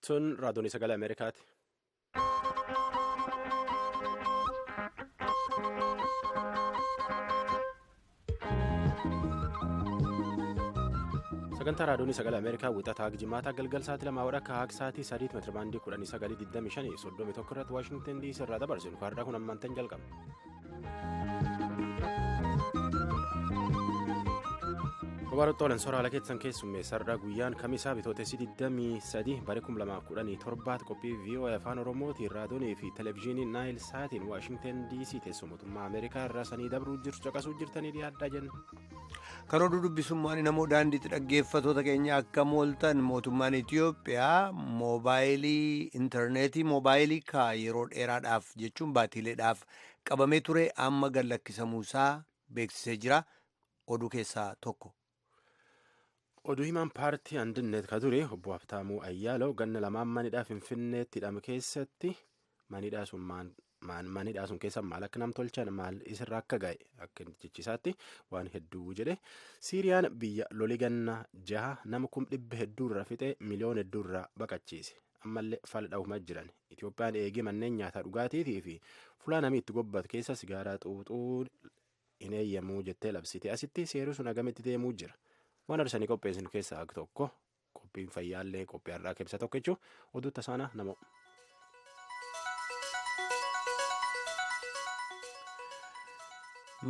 Sun raadiyoon sagalee Ameerikaati. Sagantaa raadiyoon sagalee Ameerikaa wixataa haga Jimaataa galgal sa'aatii 2 akka haga sa'aatii 3 meetira baandii 1925 31 irratti Waashingtan DC irraa dabarsinu kaardaa kun ammaantan jalqaba. Dubaroota soora haala keessan keessummeessarraa guyyaan kamisaa bitootessi 23 bara 2017 qophii VOA afaan Oromootiin raadiyoonii fi televezyiinii Naayil Saatiin Waashingtan DC teessoo mootummaa Ameerikaa irraa sanii dabruu jirtu caqasuu jirtanii dhiyaadhaa jenna. Kan oduu dubbisummaan namoo daandiitti dhaggeeffatoota keenya akka mooltan mootummaan Itiyoophiyaa moobaayilii intarneetii moobaayilii ka yeroo dheeraadhaaf jechuun baatiileedhaaf qabamee ture amma gad lakkisamuusaa beeksisee jira. Oduu keessaa tokko. Oduu himaan paartii Andinet ka ture obbo Habtaamuu Ayyaalaw ganna lamaan manidhaa Finfinneetti hidhame keessatti manidhaa sun keessa maal akka namtolchan maal isirra akka ga'e akka jechisaatti waan hedduu jedhe. Siiriyaan biyya loli ganna jaha nama 100,000 hedduurra fixee miliyoona hedduurra baqachiise. Ammallee fala dhawumaa jiran. Itoophiyaan eegee manneen nyaataa dhugaatiitii fi fulaa namni itti gobbatu keessa sigaaraa xuuxuu hin eeyyamuu jettee labsite. Asitti seerri sun hagamitti deemuu jira. Waan arsanii qopheessinu keessaa haqi tokko qophiin fayyaallee qophii har'aa keessa tokko jechuun oduu tasaanaa nama.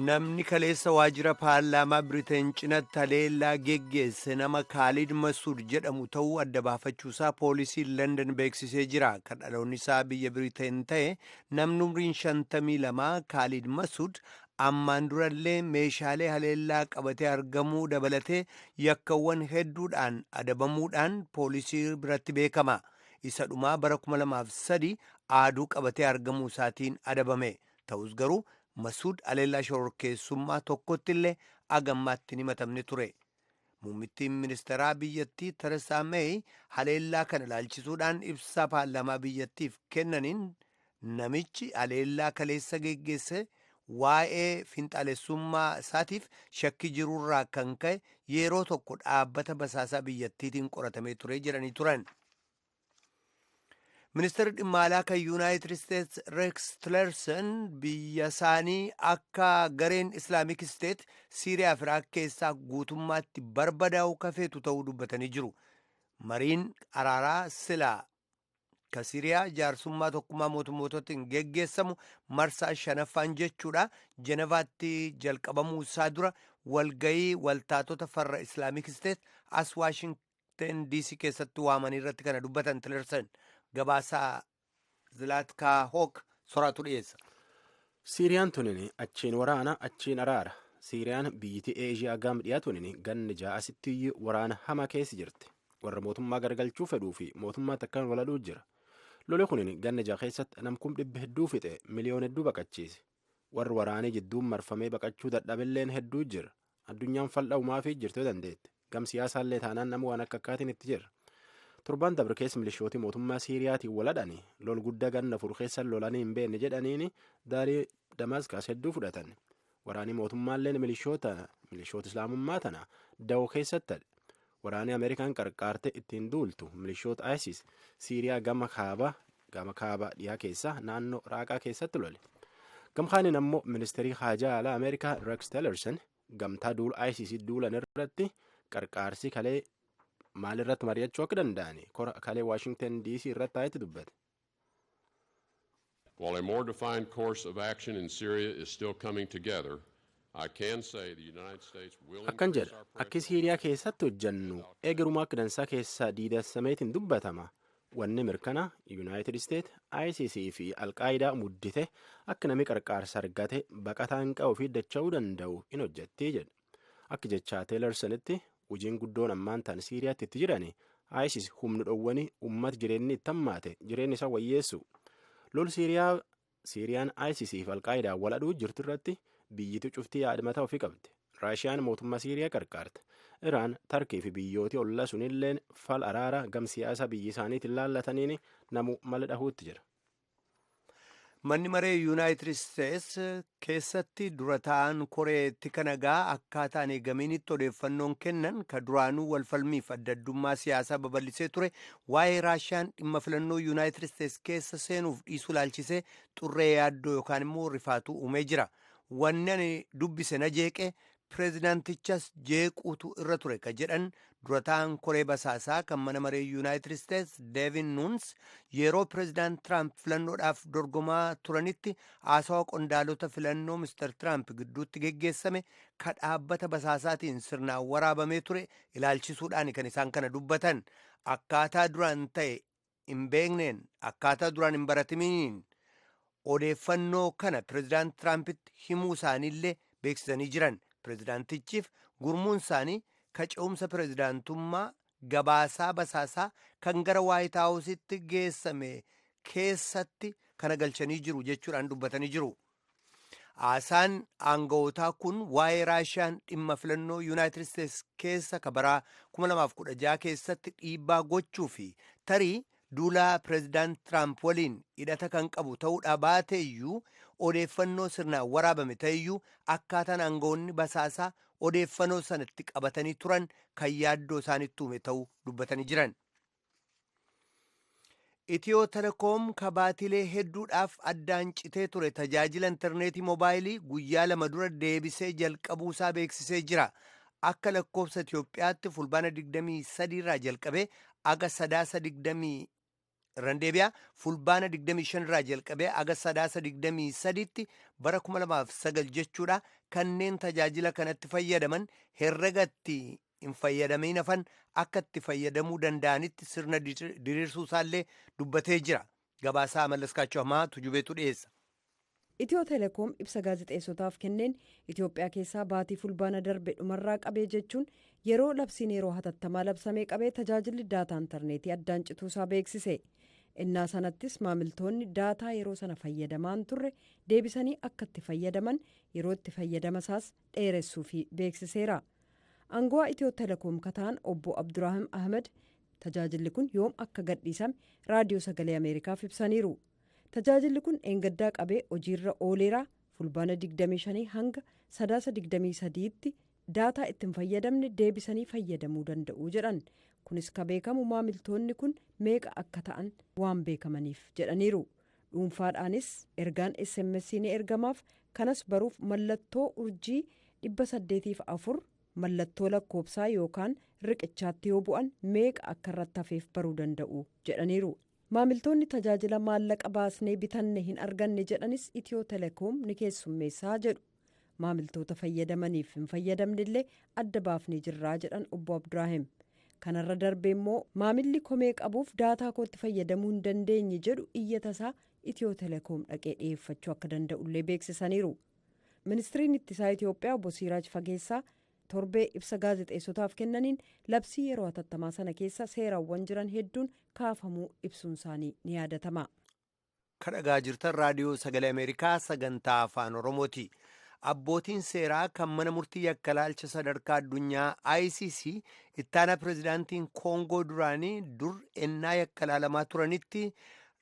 Namni kaleessa waajjira paarlaamaa Biriteen cinatti haleellaa geggeesse nama Kaalid Masuud jedhamu ta'uu adda baafachuusaa poolisiin London beeksisee jira. Kan dhaloonni isaa biyya Biriteen ta'e namni umriin 52 Kaalid Masuud ammaan durallee meeshaalee haleellaa qabatee argamuu dabalatee yakkawwan hedduudhaan adabamuudhaan poolisii biratti beekama. Isa dhumaa bara 2003 aaduu qabatee argamuu isaatiin adabame. Ta'us garuu Masuud haleellaa shororkeessummaa tokkotti illee agammaatti hin himatamne ture. Muummittiin ministeeraa biyyattii Teresaa Meey haleellaa kana ilaalchisuudhaan ibsa paarlaamaa biyyattiif kennaniin namichi haleellaa kaleessa geggeesse waa'ee finxaalessummaa isaatiif shakkii jirurraa kan ka'e yeroo tokko dhaabbata basaasaa biyyattiitiin qoratamee ture jedhanii turan. Ministeerri dhimma alaa kan Yuunaayitid Isteets Rex Tillerson biyya isaanii akka gareen Islaamik Isteet Siiriyaa fi Iraaq keessaa guutummaatti barbadaa'u kafeetu ta'uu dubbatanii jiru. Mariin araaraa silaa ka Siiriyaa jaarsummaa tokkummaa mootummootatiin geggeessamu marsaa shanaffaan jechuudha. Jenevaatti jalqabamuu isaa dura walgayii waltaatota farra Islaamik Isteet as Waashingten DC keessatti waamanii irratti kana dubbatan Tillerson. Gabaasaa Zilaatkaa Hook soraatu dhiyeessa. Siiriyaan tunin achiin waraana achiin araara. Siiriyaan biyyittii Eeshiyaa gam dhiyaa tunin ganna ja'asitti waraana hamaa keessa jirti. Warra mootummaa gargalchuu fedhuu fi mootummaa takkaan waladhuu jira. Loli kunin ganna ja'a keessatti nam 100,000 hedduu fixe miliyoona hedduu baqachiise. Warri waraanee jidduun marfamee baqachuu dadhabilleen hedduu jira. Addunyaan faldha'umaafii jirtu dandeette. Gam siyaasaallee taanaan nama waan akka akkaatiin itti jira. Torbaan dabre keessa milishooti mootummaa Siiriyaatiin waladhani lol guddaa ganna afur keessa lolanii hin beekne jedhaniin daarii Damaskaas hedduu fudhatan. Waraanni mootummaalleen milishoota islaamummaa tana da'oo keessatti hadhe. Waraanni Ameerikaan qarqaarte ittiin duultu milishoota ISIS Siiriyaa gama kaaba dhiyaa keessa naannoo Raaqaa keessatti lole. Gamkaaniin ammoo ministeerii haajaa alaa Ameerikaa Rex Tillerson gamtaa duula ISIS duulan irratti qarqaarsi kalee maal irratti mari'achuu akka danda'ani kalee Waashingtan DC irratti taa'etti dubbate. While a more defined course of action in Syria is still coming together, I can say the United States will Akkan jedha akki Siiriyaa keessatti hojjannu eegaruma akka dansaa keessaa diidessameetiin dubbatama. Wanni mirkana United States, ICC fi Alqaayidaa muddite akka namni qarqaarsa argate baqataan qabu fi dacha'uu danda'u in hojjetti jedha. Akka jechaa Tillersonitti hojiin guddoon ammaan ta'an Siiriyaatti itti jirani ISIS humna dhowwanii uummata jireenyi itti hammaate jireenya isaa wayyeessu. Lol Siiriyaan ISIS fi Alqaayidaa waladhuu jirtu irratti biyyittii cuftii yaadmataa ofii qabdi. Raashiyaan mootummaa Siiriyaa qarqaarte. Iraan, Tarkii fi biyyooti olla sunilleen fal araara gam siyaasa biyyi isaaniitiin laallataniin namu mala dhahuutti jira. Manni maree Yuunaayitid Isteets keessatti dura ta'an koreetti kan nagaa akkaataan eegaminitti odeeffannoon kennan ka duraanuu walfalmiif adda addummaa siyaasaa babal'isee ture waa'ee Raashiyaan dhimma filannoo Yuunaayitid Isteets keessa seenuuf dhiisuu laalchisee xurree yaaddoo yookaan immoo rifaatuu uumee jira. Wanni ani dubbise na jeeqe, pireezidaantichas jeequutu irra ture ka jedhan dura ta'an koree basaasaa kan mana maree Yuunaayitid Isteets Deevin Nuuns, yeroo pireezidaant Tiraamp filannoodhaaf dorgomaa turanitti haasawaa qondaalota filannoo Mister Tiraamp gidduutti geggeessame ka dhaabbata basaasaatiin sirnaan waraabamee ture ilaalchisuudhaan kan isaan kana dubbatan. Akkaataa duraan ta'e hin beekneen, akkaataa duraan hin baratamiin odeeffannoo kana pireezidaant Tiraampitti himuu isaaniillee beeksisanii jiran. Pireezidaantichiif gurmuun isaanii kaca'umsa pireezidaantummaa gabaasaa basaasaa kan gara Waayit Haawusitti geessame keessatti kana galchanii jiru jechuudhaan dubbatanii jiru. Haasaan aanga'ootaa kun waa'ee Raashiyaan dhimma filannoo Yuunaayitid Isteets keessa kabaraa 2016 keessatti dhiibbaa gochuu fi tarii duulaa pireezidaant Tiraamp waliin hidhata kan qabu ta'uudha baate iyyuu, odeeffannoo sirnaan waraabame ta'eyyuu, akkaataan aangawoonni basaasaa odeeffannoo sanatti qabatanii turan kan yaaddoo isaanitti uume ta'uu dubbatanii jiran. Itiyoo Telekoom kabaatilee hedduudhaaf addaan citee ture tajaajila intarneetii moobaayilii guyyaa 2 dura deebisee jalqabuusaa beeksisee jira. Akka lakkoofsa Itiyoophiyaatti fulbaana 23 irraa jalqabee aga sadaasa 20 randeebiyaa, fulbaana 25 irraa jalqabee aga sadaasa 23tti bara 2009 jechuudha, kanneen tajaajila kanatti fayyadaman herregatti hin fayyadamiin hafan akka itti fayyadamuu danda'anitti sirna diriirsuu isaallee dubbatee jira. Gabaasaa Mallaskaachuu Ammaa Tujubeetu dhiyeessa. Itiyoo Telekoom ibsa gaazexeessotaaf kenneen Itiyoophiyaa keessaa baatii fulbaana darbe dhumarraa qabee, jechuun yeroo labsiin yeroo hatattamaa labsamee qabee, tajaajilli daataa intarneetii addaan cituusaa beeksise. Innaa sanattis maamiltoonni daataa yeroo sana fayyadamaan turre deebisanii akka itti fayyadaman yeroo itti fayyadama isaas dheeressuu fi beeksiseera. Aangawaa Itiyoo Telekoom kataan obbo Abduraahim Ahmed tajaajilli kun yoom akka gadhiisame Raadiyoo Sagalee Ameerikaaf ibsaniiru. Tajaajilli kun eengaddaa qabee hojiirra ooleera. Fulbaana 25 hanga sadaasa 23tti daataa ittiin fayyadamne deebisanii fayyadamuu danda'u jedhan. Kunis ka beekamu maamiltoonni kun meeqa akka ta'an waan beekamaniif jedhaniiru. Dhuunfaadhaanis ergaan SMS ni ergamaaf. Kanas baruuf mallattoo urjii 804 mallattoo lakkoobsaa yookaan riqichaatti yoo bu'an meeqa akka irratti hafeef baruu danda'u jedhaniiru. Maamiltoonni tajaajila maallaqa baasnee bitanne hin arganne jedhanis Itiyoo Telekoom ni keessummeessaa jedhu. Maamiltoota fayyadamaniif hin fayyadamnellee adda baafnee jirraa jedhan obbo Abduraahim. Kanarra darbee immoo maamilli komee qabuuf daataa kootti fayyadamuu hin dandeenye jedhu iyyata isaa Itiyoo Telekoom dhaqee dhiyeeffachuu akka danda'ullee beeksisaniiru. Ministiriin ittisaa Itiyoophiyaa obbo Siiraaj Fageessaa torbee ibsa gaazexeessotaaf kennaniin labsii yeroo hatattamaa sana keessa seerawwan jiran hedduun kaafamuu ibsuun isaanii ni yaadatama. Kan dhagaa jirtan Raadiyoo Sagalee Ameerikaa sagantaa Afaan Oromooti. Abbootiin seeraa kan mana murtii yakkalaalcha sadarkaa addunyaa ICC ittaanaa pireezidaantiin Koongoo duraanii dur ennaa yakkalaalamaa turanitti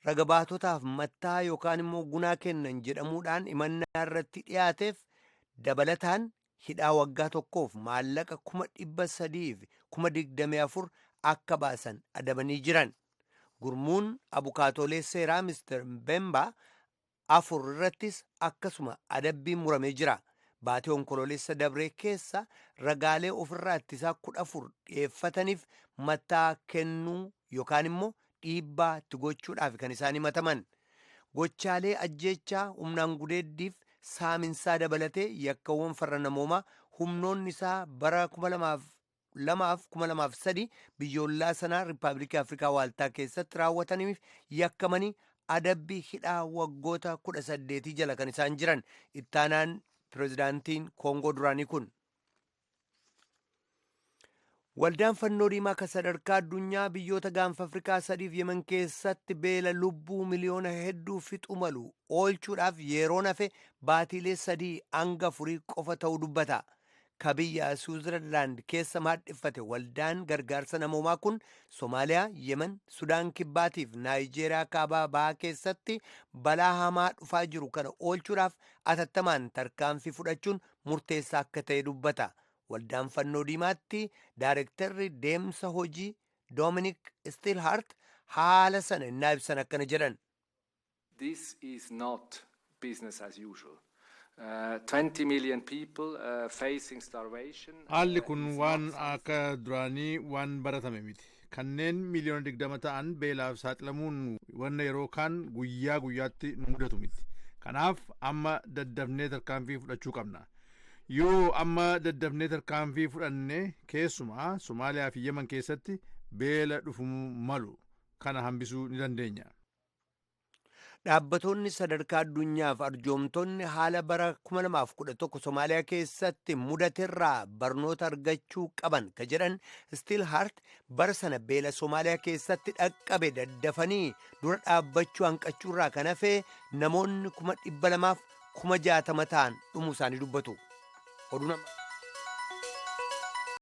raga baatotaaf mattaa yookaan immoo gunaa kennan jedhamuudhaan himannaa irratti dhiyaateef dabalataan hidhaa waggaa 1f maallaqa 324,000 akka baasan adabanii jiran. Gurmuun abukaatoolee seeraa Mister Bemba afur irrattis akkasuma adabbiin muramee jira. Baatee Onkoloolessa dabree keessa ragaalee ofirraa ittisaa 14 dhiyeeffataniif mattaa kennuu yookaan immoo dhiibbaa itti gochuudhaaf kan isaan himataman. Gochaalee ajjeechaa, humnaan gudeeddiif saaminsaa dabalatee yakkawwan farra namoomaa humnoonni isaa bara 2002 2003 biyyoolaa sanaa Riippaabilikii Afrikaa Waaltaa keessatti raawwataniif yakkamanii adabbii hidhaa waggoota 18 jala kan isaan jiran ittaanaan pireezidaantiin Koongoo duraanii kun. Waldaan Fannoo Diimaa kan sadarkaa addunyaa biyyoota gaanfa Afrikaa sadiif Yemen keessatti beela lubbuu miliyoona hedduu fixu malu oolchuudhaaf yeroon hafe baatiilee 3 hanga 4 qofa ta'uu dubbata. Ka biyya Switzerland keessa maadhiffate waldaan gargaarsa namoomaa kun Somaaliyaa, Yemen, Sudaan Kibbaatiif Naayijeeriyaa kaabaa bahaa keessatti balaa hamaa dhufaa jiru kana oolchuudhaaf atattamaan tarkaanfii fudhachuun murteessaa akka ta'e dubbata. Waldaan Fannoo Diimaatti daarektarri deemsa hojii Doominik Stilhart haala sana innaa ibsan akkana jedhan. This is not business as usual. 20 million people facing starvation. Haalli kun waan akka duraanii waan baratame miti. Kanneen 20 miiliyoona ta'an beelaaf saaxilamuun wanna yeroo kaan guyyaa guyyaatti nu mudatu miti. Kanaaf amma daddafnee tarkaanfii fudhachuu qabna. Yoo amma daddafnee tarkaanfii fudhanne, keessumaa Somaaliyaa fi Yemen keessatti beela dhufuu malu kana hambisuu ni dandeenya. Dhaabbatoonni sadarkaa addunyaaf arjoomtonni haala bara 2011 Somaaliyaa keessatti mudaterraa barnoota argachuu qaban ka jedhan Stiilhaart, bara sana beela Somaaliyaa keessatti dhaqqabe daddafanii dura dhaabbachuu hanqachuurraa kan hafe namoonni 260,000 ta'an dhumuu isaanii dubbatu. Oduu